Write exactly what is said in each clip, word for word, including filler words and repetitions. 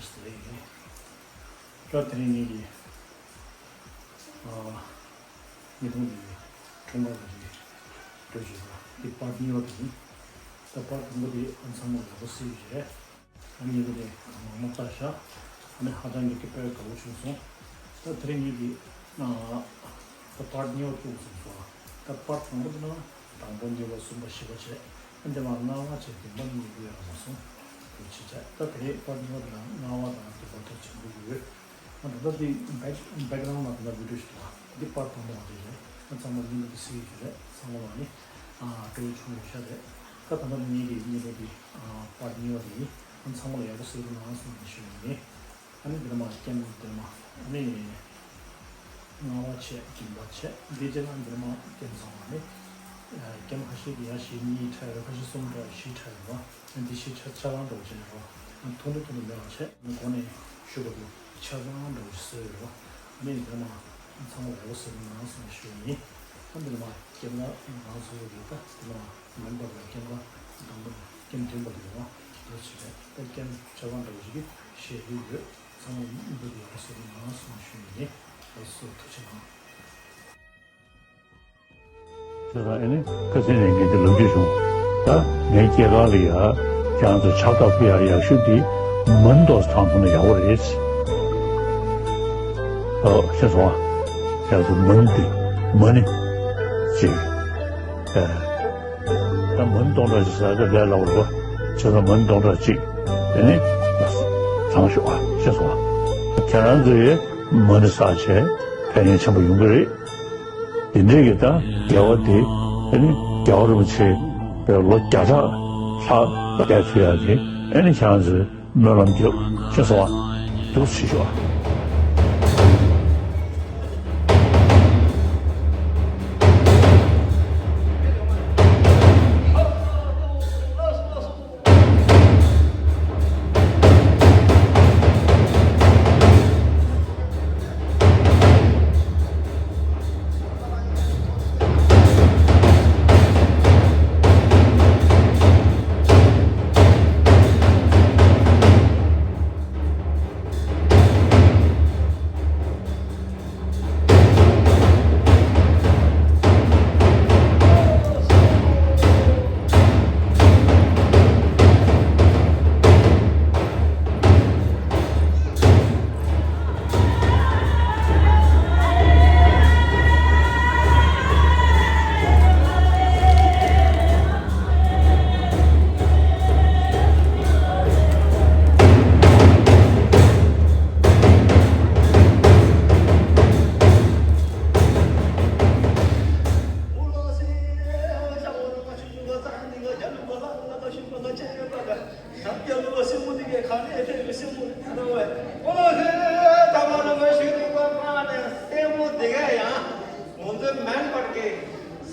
ཟེར་ཡིན། ད་དེ་རིང་ངེད་ཀྱི་ཨ་ཉི་ཧོང་གི་ཁྲོམ་སྐོར་གྱི་བགྲོ་གླེང་འདི་པར་གཉིས་པ་དེ་ཡིན། ད་པར་དང་པོ་དེ་ཨ་ཚང་མ་ཡག་པོ་གཟིགས་ཡོད་རེད། ཨ་ནི་ངེད་ཀྱི་མང་མང་ལྟ་ཤག་ཨ་ནི་ཧ་ཅང་གི་དཔེ་དགའ་བོ་བྱུང་སོང་། ད་དེ་རིང་ངེད་ཀྱི་ཨ་ད་པར་གཉིས་པ་ཐུག་སོང་སོང་། ད་པར་དང་པོ་དེ་ན་དང་པོ་གཉིས་པ་གསུམ་པ་བཞི་པ་བྱས། ཨ་འདི་མ་ལྔ་པ་བྱས་བདུན་པ་ནི་ཡོད་ཡོད་ར་མ་སོང་། དེ་ཕྱི་བྱས་ད་དེ་རིང་པར་གཉིས་པ་དེ་ན་ལྔ་པ་དང་བདུན་པ་ཐུག་ཆེན་པོ་ཡོད། ཨ་ད་ལྟ་འདི་བེག་བེག་གྷ་རའུན་ལ་དེ་ན་བི་ཌིའོ་ཞིག་འདུག་འདི་པར་དང་པོ་བ་དེ་རེད། ཨ་ཚང་མ་ཉིན་འདི་གཟིགས་ཡོད་རེད། ཚང་མ་ལ་ནི་ཨ་སྤྲོ་བོ་བྱུང་ཡོད་ཤག་རེད། ད་ད་ལྟ་ངེད་ཀྱི་ཉིན་རེ་འདི་ཨ་པར་གཉིས་པ་དེ་ཡིན། ཨ་ཚང་མ་ལ་ཡག་པོ་གཟིགས་རོགས་གནང་ཟེར་ནས་ཞུ་ཡིན། ཨ་ནི་འདིར་མ་ཀེམ་འདིར་མ་ཨ་ནི་ལྔ་པ་བྱས་བདུན་པ་བྱས་འདི་རྗེས་ལ་འདིར་མ་ཀེམ་ཚང་མ་ནི་ཀེམ་ཁ་ཤས་ཀྱི་ཡ་བཞི་གཉིས་ཁྲལ་རེད། ཁ་ཤས་གསུམ་ཁྲལ་བཞི་ཁྲལ་རེད་བ། འདི་ཤི་ཆ་ཆ་ཚང་འདྲ་བོ་བྱས་ནས་རོ། ཐུང་ཐུང་ཐུང་ཐུང་མེད་པ་བྱས། ངོ་ནས་ཞུ་བ་དུ་ཆ་ཚང་འདྲ་བོ་ཞིག་བཟོས་ཡོད་རོ། ཨ་ནི་འདི་མ་ཚང་མ་ཡག་པོ་བཟོས་ནང་སོང་ཞུ་ཡིན། ཨ་འདི་མ་སྐྱེམ་ལ་ང་ཚོ་གི་ད་འདི་མ་མེམ་བར་ལ་སྐྱེམ་ལ་དང་པོ་སྐྱེམ་བདུན་པ་འདི་མ་འདུག་ཆེ་རེད། ད་སྐྱེམ་ཆ་ཚང་འདྲ་བོ་ཞིག་གི་ཞེས་ཡོད་ཡོད། ཚང་མ་འདི་ཡག་པོ་བཟོས་ནང་སོང་ཞུ་ཡིན། ལགས་སོ། ཐུགས་རྗེ་གནང་། དེ་དང་ཨེ་ནི་ཁ་སང་ནས་ངས་འདི་ལབ་རྒྱུ་བྱུང་། ད་ངའི་སྐྱེས་སྐར་ལ་ཡ་ཁྱེད་རང་ཚོ་ཕྱག་རྟགས་ཕུལ་ཡ་ཡག་ཤོས་འདི་མ་ཎི་ཏོག་ཙམ་བགྲང་ཐུབ་ན་ཡག་པོ་རེད། ཨོ་ཤེས་སོང་ཨ། ཁྱེད་རང་ཚོ་མ་ཎི་འདི་མ་ཎི་ཅིག་ཨེ་ད་མ་ཎི་སྟོང་ཕྲག་ཅིག་ཟེར་ཡ་དེ་ལས་སླ་པོ་རེད་པ། བྱས་ཙང་མ་ཎི་སྟོང་ཕྲག་ཅིག་ཨེ་ནི་བགྲང་ཤོག་ཨ། ཤེས་སོང་ཨ། ཁྱེད་རང་ཚོ་ཡིས་མ་ཎི་བསགས་བྱས་ཕན་ཡོན་ཆེན་པོ་ཡོང་གི་རེད། དེ་འདྲའི་གི་ད་དགེ་བ་དེ་ཨ་ནི་རྒྱལ་བ་རིན་པོ་ཆེ་ལོ་བརྒྱ་ཕྲག་ལྷག་བསྡད་ཐུབ་ཡག་གི་ཨ་ནི་ཁྱེད་རང་ཚོས་སྨོན་ལམ་རྒྱོབ། ཤེས་སོང་ཨ། འདུག་སེ་ཤོག་ཨ། ང་ཚོའི་མེམ་བར་གྱི་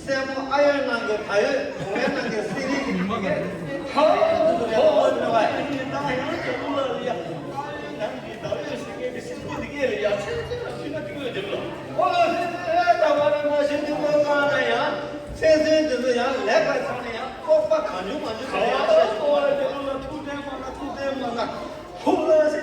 སྲས་མོ་ཨ་ཡོན་ནང་གི་ད་ཡོད་གུང་ཡོན་ནང་གི་སི་རི་གི་མི་གི་ཧོ་ཧོ་ཧོ་ནི་བ་ཡིན། ད་ཡང་ཇོ་ལུ་ལ་ཡ་ཨ་ཡོན་ནང་གི་ད་ཡོད་སི་རི་གི་སྲས་མོ་འདི་གས་ལ་ཡ་ཚེ་ཚེ་ལ་ཕྱི་ན་དུས་ལ་འདེབས་ལ་ཧོ་ལ་སི་རི་ད་བ་ར་མ་ཤི་དུས་མ་གང་ན་ཡང་ཚེ་ཚེ་འདི་ཚོ་ཡང་ལེགས་པ་ཚང་ནས་ཡང་སྤོབས་པ་གང་བྱུང་མ་བྱུང་ཚང་ཡང་ཤ་ཞིག་ཧོ་ལ་ཇོ་ལུ་ལ་ཐུགས་རྗེ་མ་ན་ཐུགས་རྗེ་མ་ན། ཧུ་ལ་སི་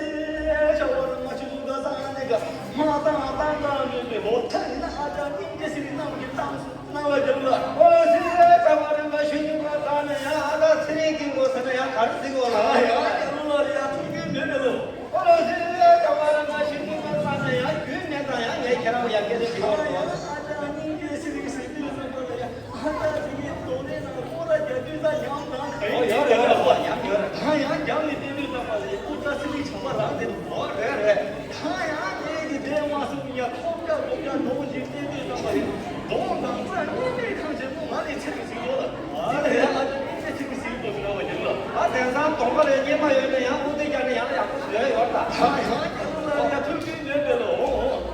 ཤ་བ་ར་མ་ཆུ་ལུ་ག་ས་ནི་ག་མ་ཏང་ཏང་ཏང་མི་མི་ཧོ་ཐ་ཡིན་ན་ཨ་ཅག་སྙིང་རྗེ་སི་རི་རྣམས་ཀྱི་གཏམ་སུ་རྣ་བ་རྒྱབ་ལ། ཧོ་ལ་སི་ཤ་བ་ར་མ་ཆུ་ལུ་ག་ས་ནི་ཡ་ཨ་ད་ཚེ་རིང་གི་མགོ་ས་ནི་ཡ་གར་སི་གོ་ལ་ཡ་ཡ་ལུ་ལ་ཡ་ཐུག་གི་མི་མི་ལུ། ཧོ་ལ་སི་ཤ་བ་ར་མ་ཆུ་ལུ་ག་ས་ནི་ཡ་རྒྱུས་མེད་ད་ཡ་ངས་ཁྱེད་རང་ཡ་སྐད་རེ་ཞིག་ཡོད་ལ་ཡ་ཨ་ཅག་སྙིང་རྗེ་སི་རི་སི་རི་ལ་གོ་ལ་ཡ། ཨ་ད་དེ་གའི་རྡོག་ལེན་ན་ཁོ་ར་རྒྱ་དུས་ད་ཡང་ན་ག་ཡོད་ཡོད་རེད་རེད་ཡོད་ཡང་ཡོད་རེད། ད་ཡང་རྒྱ་མི་བསྟན་དུས་ཙམ་པ་ལ་ཡི་ཨུ་ཏྲ་སི་ལི་བྱམས་པ་རང་དེ་འོ་རེད་རེད། ད་ཡང་དེ་གི་དེ་མ་སོང་ཡ་ཁོག་རྒྱ་རྡོག་རྒྱ་ནོར་གྱི་བསྟན་དུས་ཙམ་པ་ལ་ཡི་རྡོག་ནང་ཙང་གཉིས་མེད་ཁང་ཆེན་པོ་ང་ལས་ཚེ་གི་ཟིག་ཡོད་ལ། ཨ་རེད་ཨ་ཅག་གཉིས་མེད་ཚེ་གི་ཟིག་ཡོད་ཟེར་བ་ཡིན་ལ། ཨ་དེང་སང་གདོང་པ་ལས་སྙེ་མ་ཡོད་ན་ཡང་ཨུ་ཏྲ་རྒྱ་ནི་ཡང་ཡག་པོ་བཟོས་ཡོད་ད། ད་ཡང་རྒྱ་ལ་ཡ་ཐུགས་རྗེ་མེད་པས་ལོ།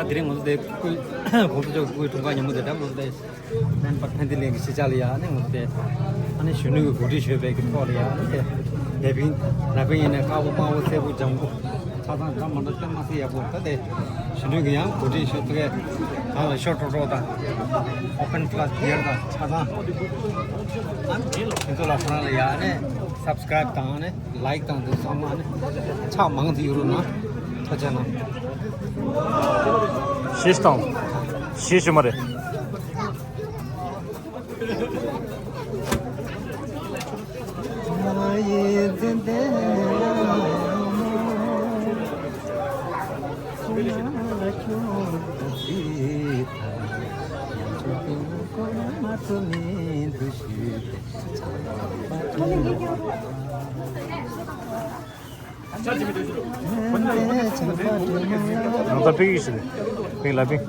ད་དེ་རིང་ང་ཚོ་དེ་ཁོང་ཚོ་ཅོག་སྐུའི་འཁྲུངས་སྐར་ཉིན་མོ་དེ་འདྲ་ང་ཚོ་དེ། སྨན་པ་ཕན་བདེ་གླིང་གི་གཞིས་ཆགས་ལ་ཡ་ནི་ངོ་དེ། ཨ་ནི་གཞོན་ནུ་གི་གོ་སྒྲིག་ཞུས་པའི་གི་ཐོག་ལ་ཡ་ནི་དེ། དེ་ཕིན་ན་ཕིན་ཡིན་ནས་དཀར་པོ་དམར་པོ་སེར་པོ་ལྗང་གུ། ཆ་ཚང་འདྲ་མི་འདྲ་སྟོན་མ་སྲིད་ཡག་པོ་ད་དེ། གཞོན་ནུ་གི་ཡང་གོ་སྒྲིག་ཞུས་ཐུག་གི། གང་ལ་ཤོར་ཀྲོག་ཀྲོག་དང་། ཨོ་པན་ཀླ་སི་ཌི་ཡར་དང་ཆ་ཚང་། ཨ་ནི་ཁྱེད་ཚོ་ལ་ཁོ་རང་ལ་ཡ་ནི་སབ་སི་ཀ་རེབ་དང་ནི། ལའིག་དང་དེ་ཚང་མ་ནི་ཕྱག་མང་དུ་ཡོད་རུང་ན་ཐུགས་རྗེ་གནང་། ཤེས་དང་། ཤེས་ཞུ་མ་རེད། ང་ཚོ་ཕིག་ཡིག་ཞིག་རེད། ཕིག་ལ་ཕིག